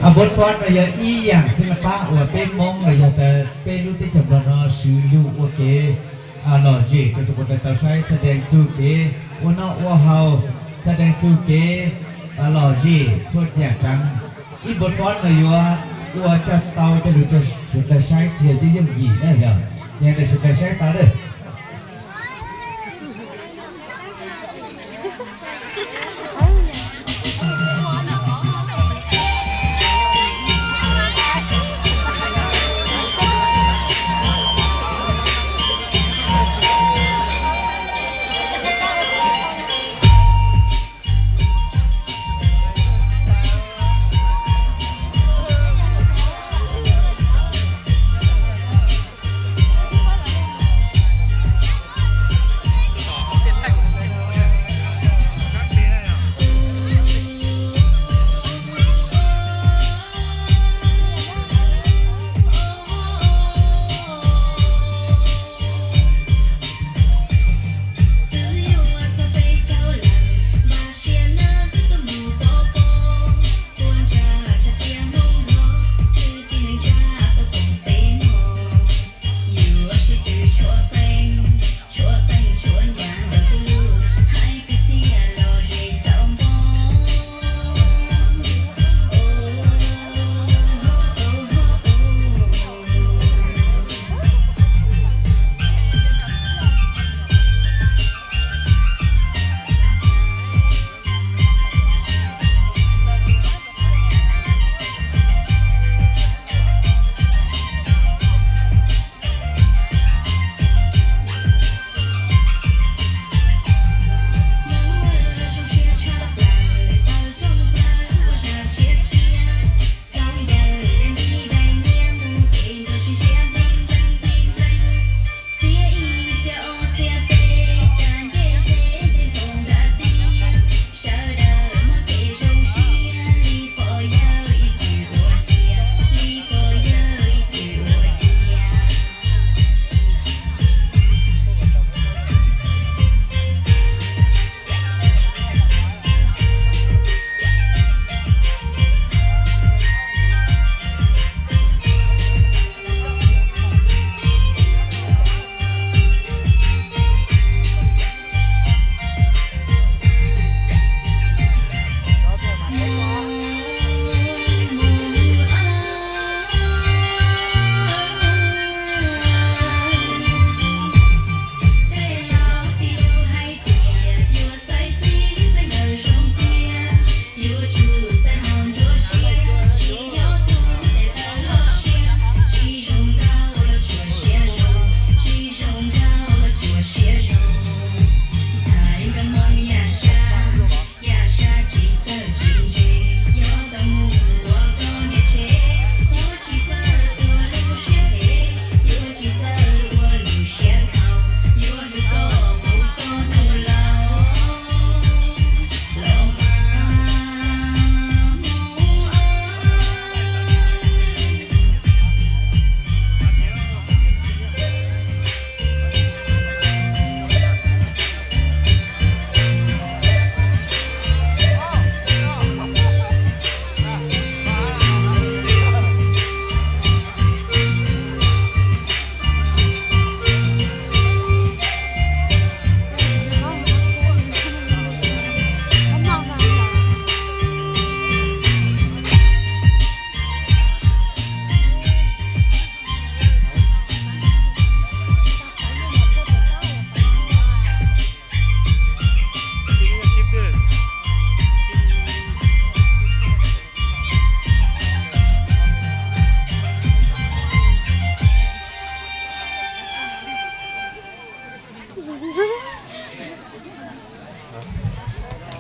ອາ ບົດຟ້ອນນະ ຍາ ອີ່ຫຍັງສິລະປະ ອວ ເປັນມົງນະ ຍາ ແຕ່ເປັນລຸຕິຈຳນອນ ຊືລູ ອວ ເກ ອາ ຫຼໍ່ເຈ ຕົວຕະບົນ ແລະ ເຕົາໄຊ ສະແດງຈູເກ ອວ ເນາະ ອວ ເຮົາ ສະແດງຈູເກ ອາ ຫຼໍ່ເຈ ຊວນ ຢາ ຈັງ ອີ່ບົດຟ້ອນນະ ຍວ ອວ ຈະເຕົາ ຈະລຸ ຈະ ຈະໄຊ ເຈ ຍື່ງ ຢີ ນະ ຍາ ແຕ່ ຈະໄຊ ຕາ ເດີ.